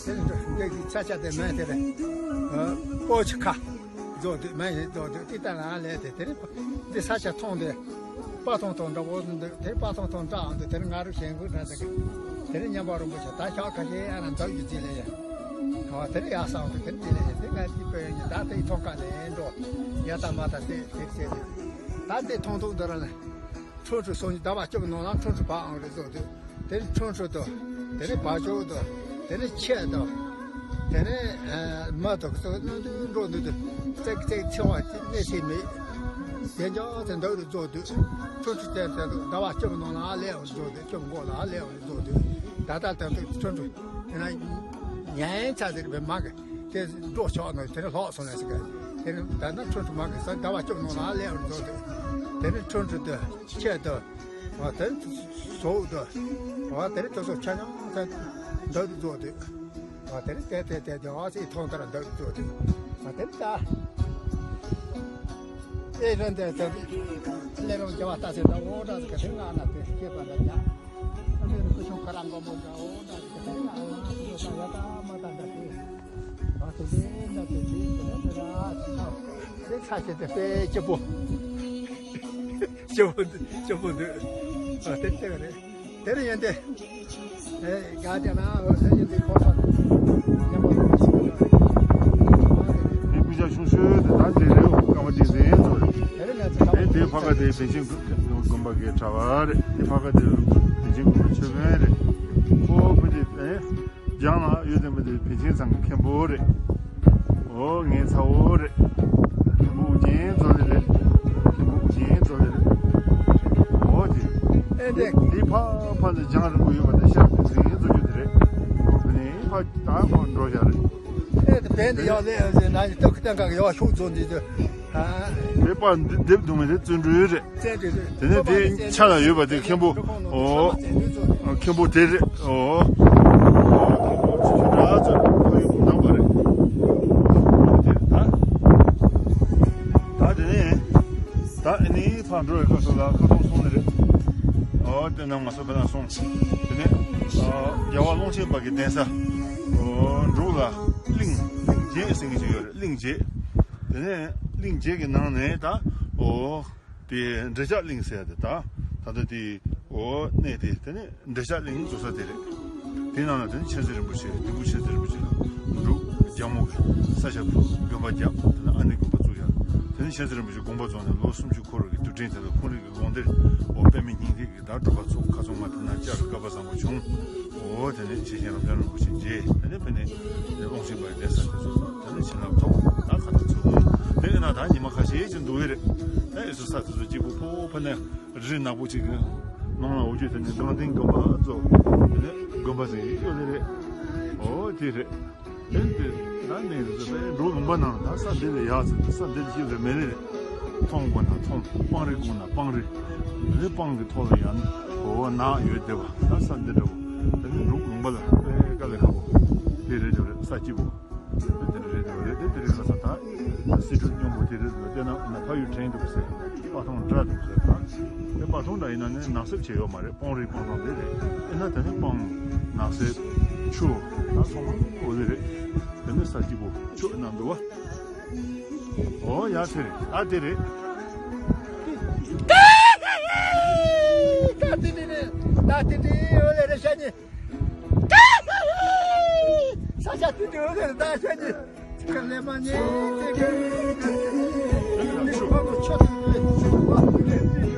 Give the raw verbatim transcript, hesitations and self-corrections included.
དེ་འདི་གི་ས་ཆ་དེ་མིང་དེ་རེད། ཨ། སྤོ་ཆུ་ཁ། རྫོགས་དུས་མིང་ཡིན་རྫོགས་དུས་དེ་ལྟར་ལ་ལས་ཏེ་དེ་རེད། འདི་ས་ཆ་མཐོང་དེ། དཔའ་ཐང་ཐང་འདྲ་བོ་འདུག་དེ་དཔའ་ཐང་ཐང་འདྲ་འདུག་དེ་ནི་ང་རུ་ཞེན་དགོས་འདྲ་ཟེར་གི། དེ་ནི་མཉམ་པ་རིན་པོ་ཆེ་ད་ཞག་ཁ་ཤས་ཨ་ན་འདབ་ཀྱི་རྩིས་ལས་ཡ། ག་བ་དེ་ནི་ཡ་སང་དུ་དེ་ནི་རྩིས་ལས་ཡ་དེ་ང་དེའི་ཕོ་ཡོན་གྱི་ད་དེའི་ཐོག་ཁ་ལས་འགྲོ། ཡ་ད་མ་ད་དེ་དེ་བྱས་ཏེ། ད་དེ་མཐོང་ཐུག་འདི་ར་ལ། ཁྲུང་ཁྲུང་སོང་ནི་ཟླ་བ་བཅུ་ནང་ལ་ཁྲུང་ཁྲུང་བ་ཨང་རེ་བཟོ་དུས། དེ་ནི་ཁྲུང་ཁྲུང་དང་། དེ་ནི་བ་ཅོ་དང་། དེ་ནི་ཁྱི་དང་། དེ་ནི་ཨ་མི་དང་སོགས་རྣམས་དུ་འགྲོ་འདུག་དུས་ཙེག་ཙེག་འཚེ་བ་ཅི་གནས་སྲིད་མེད། དེ་འཇོག་ཚེ་འདབ་རུ་རྫོགས་དུས། ཁྲུང་ཁྲུང་ཅན་དེ་ཚོ་ཟླ་བ་བཅུ་ནང་ལ་ལས་འོང་རྫོགས་དུས། བཅུ་མགོ་ལ་ལས་འོང་རྫོགས་དུས། ད་ལྟ་དེ་ཚོ་ཁྲུང་ཁྲུང་དེ་ན་ཉན་ཚ་ཟེར་བའི་མ་གི་དེ་འགྲོ་ཆོག་ནོ་དེ་ནི་ལྷོག་སོང་ནས་ཟེར་གི། དེ་ནི་ད་ནི་ཁྲུང་ཁྲུང་མ་གི་ཟླ་བ་བཅུ་ནང་ལ་ལས་འོང་རྫོགས་དུས། དེ་ནི་ཁྲུང་ཁྲུང་དང་ཁྱི་དང་། ཨ། དེ་ཟོག་དང་། ཨ། དེ་རིང་དེ་ཚོ་ཆ་མཉམ་ཚ་འདབ་ཏུ་རྫོགས་དུས། ཨ། དེ་རིང་དེ་དེ་དེ་དེ་ཨ་ཙི་ཐོང་ལྟར་འདབ་ཏུ་རྫོགས་དུས། ཨ། དེ་རིང་ད་ཨེ་རན་དེ་དེ་ལས་རང་རྒྱལ་བ་ལྟ་ཚེ་ད་འོ་འདྲ་ཟེར་ག་དེ་ང་ན་དེ་སྐྱེས་པ་འདྲ་ཡ། ཨ་ནི་སྐུ་ཆུང་ཁ་རང་མགོ་མོ་འདྲ་འོ་འདྲ་ཟེར་ག་དེ་ང་ན་དེ་ཡ་ད་མ་ད་འདྲ་དེ། ཨ། དེ་དེ་འདྲ་དེ་དེ་དེ་འདྲ་དེ་ཨ་ཙི་ད་དེ་ཚ་ཆེ་དེ་དཔེ་སྐྱིད་པོ། སྐྱིད་པོ་འདུག་སྐྱིད་པོ་འདུག་ཨ། དེ་ལྟ་བ་རེད། དེ་རིང་ཡོན་ཏན། ཨེ། ག་དེ་ན་འོ་ས་ཡོན་ཏན་ཁོ་ཚོ་མཉམ་པོ་འགྲོ་ཞིག་འདུག་དེ་སྐུ་ཞབས་ཆུང་ཤོས་དེ་ད་དེ་རེད། འོ་སྐར་མ་བསྟན་འཛིན་ཚོ་རེད། དེ་རིང་ང་ཚོ་ཨེ། དེ་ཕ་ག་དེ་བན་ཆེན་དགོན་པ་གི་གྲྭ་བ་རེད། དེ་ཕ་ག་དེ་བན་ཆེན་དགོན་པ་ཆོས་དཔོན་རེད། ཁོ་བུ་དེ་ཨེ། རྒྱང་ལ་ཡོད་དེ་མི་དེ་བན་ཆེན་ཚང་གི་མཁན་པོ་རེད། ཨོ་ངའི་ཚ་བོ་རེད། མཁན་པོ་ཨུ་རྒྱན་མཛོ་ལེ་རེད། མཁན་པོ་ཨུ་རྒྱན་མཛོ་ལེ་རེད། ཨོ་དེ། ཨེ་དེ། དེ་ཕ་ཕ་ནས་རྒྱང་རིང་པོ་ཡོད་པ་དེ་ཤར་དེ་ཟིན་མཛོ་རྒྱུ་དེ་རེད། ཨོ་དེ་ནས་ཕ་ད་ཁོ་འགྲོ་བཞག་རེད། ཨེ་དེ་བན་དེ་ཡག་ལེ་ཨེ་ཟེར་ན་ཡི་སྟོབས་ཀྱི་སྟེང་ག་གི་ཡག་ཤུགས་རྫོགས་འདི་དེ། ཨ། དེ་ཕ་འདི་སྡེབ་དུ་མི་དེ་བརྩོན་འགྲུས་རེད། དེ་ནས་དེ་ཆ་ལ་ཡོད་པ་དེ་མཁན་པོ། ཨོ། མཁན་པོ་དེ་རེད། ཨོ། ཨོ། དེ་ཆུ་དྲག་ཚོ་ཁོ་ཡི་ནང་པ་རེད། དེ་ད། ད་དེ་ནས། ད་ཨ་ནི་ཕར་འགྲོ་བའི་སྐབས་སུ་ལ་ཁ་ཐོག་སོང་ནི་རེད། ཨོ་དེ་ནང་མ་སོ་པ་ན་སོང་། དེ་ནས། ཨ། རྒྱལ་བ་ཀློང་ཆེན་པ་གི་གདན་ས། ཨོ་འབྲུག་ལ་གླིང་། གླིང་རྗེ་ཟེར་མཁན་ཅིག་ཡོད་རེད། གླིང་རྗེ། དེ་ནས་གླིང་རྗེ་གི་ནང་ནས་ད། ཨོ། དེ་འབྲས་ལྕག་གླིང་ཟེར་ཡ་དེ་ད། ད་ལྟ་དེ་ཨོ་གནས་དེ་དེ་ནི་འབྲས་ལྕག་གླིང་བཟོ་ས་དེ་རེད། དེ་ནང་ལ་དེ་ནི་མཁྱེན་བརྩེ་རིན་པོ་ཆེ་ལྡེ་གུ་མཁྱེན་བརྩེ་རིན་པོ་ཆེ་ལ་འབྲུག་རྒྱལ་མོ་གི་ས་ཞབས་དགོན་པ་བརྒྱབ། དེ་ནི་ཨ་ནེ་དགོན་པ་བཙུགས་ཡ། དེ་ནི་མཁྱེན་བརྩེ་རིན་པོ་ཆེ་དགོངས་པ་རྫོགས་ནས་ལོ་སུམ་ཅུ་འཁོར་བའི་དུས་དྲན་དེ་ལ་ཁོང་རང་གི་དགོངས་གཏེར་ཨོ་པདྨའི་སྙིང་ཐིག་གི་ད་སྒྲུབ་པ་ཚོགས་ཁ་ཚོགས་མ་ཐུབ་ན་བསྐྱར་དུ་བཀའ་པ་བཟང་པོ་བྱུང་། ཨོ་དེ་ནས་ཆེ་ཆེན་རབ་འབྱམས་རིན་པོ་ཆེ་མཇལ། དེ་ནས་ཕ་ནས་ཀློང་ཆེན་པའི་གདན་ས་དེ་ཚོ་དེ་ནས་བྱིན་རླབས་ཐོབ། ད་ཁ་ཐག་ཚུགས། དེ་ཡིན་ན་ད་ཉི་མ་ཁ་ཤས་ཅིག་འདུག་གི་རེད། ད་ཨེ་སུ་ས་དེ་ཚོ་སྐྱིད་པོ་ཕོ་ཕ་ནས་རི་ནག་པོ་ཅིག་གི་ནང་ལ་འོ་བརྒྱུད་དེ་ནས་སྒང་སྟེང་དགོན་པ་ཚོ་དེ་ནས་དགོན་པ་ཟེར་གྱི་ཡོད་ལེ་རེད། ཨོ་དེ་རེད། དེ་འདི་ད་ནས་རི་ཚོ་པའི་འབྲོག་ལུང་པ་ནང་ད་ས་འདི་ལས་ཡག་ཚེ་ས་འདི་ལས་སྐྱིད་ལ་མེད་ལེ་རེད། མཐོང་དགོས་ན་མཐོང་། སྤང་རི་དགོས་ན་སྤང་རི། རི་སྤང་གི་ཐོག་ལ་ཡང་འོ་ནགས་ཡོད་བསྡད་པ་ད་ས་འདི་འདྲ་བོ། ད་ནི་འབྲོག་ལུང་པ་ལ་དཔེ་དཀའ་ལས་ཁག་པོ་དེ་རེད་འདྲ་བོ་རེད། ས་སྐྱིད་པོ་དེ་འདི་རེད་འདྲ་བོ་རེད། དེ་དེ་རིང་ཁ་སང་ད་སི་ཁྲོན་སྙོམས་པོ་དེ་རེད་འདུག་བལྟས་ན་ན་ཕ་ཡུལ་དྲན་འདུག་ཟེར། སྤ་ཐང་འདྲ་འདུག་ཟེར། ད་དེ་སྤ་ཐང་འདྲ་ཡིན་ན་ནི་ནགས་གསེབ་བྱས་ཡོད་མ་རེད། སྤང་རི་སྤང་ཐང་དེ་རེད། དེ་ན་དེ་ནི་སྤང་ནགས་གསེབ་ཆུ་ད་ཚང་མ་འོ་དེ་རེད། དེ་ནི་ས་སྐྱིད་པོ་ཆུ་ནང་འདུག་བ། ཨོ་ཡ་དེ་རེད། ད་དེ་རེད། ད་དེ་དེ་རེད། ད་དེ་དེ་ཨོ་ལེ་རེ་ཤ་ཉེ། ས་ཆ་དེ་དེ་ཨོ་ལེ་རེ་ད་ཤ་ཉེ། ཁ་ལེ་མ་ཉེ་དེ་དེ།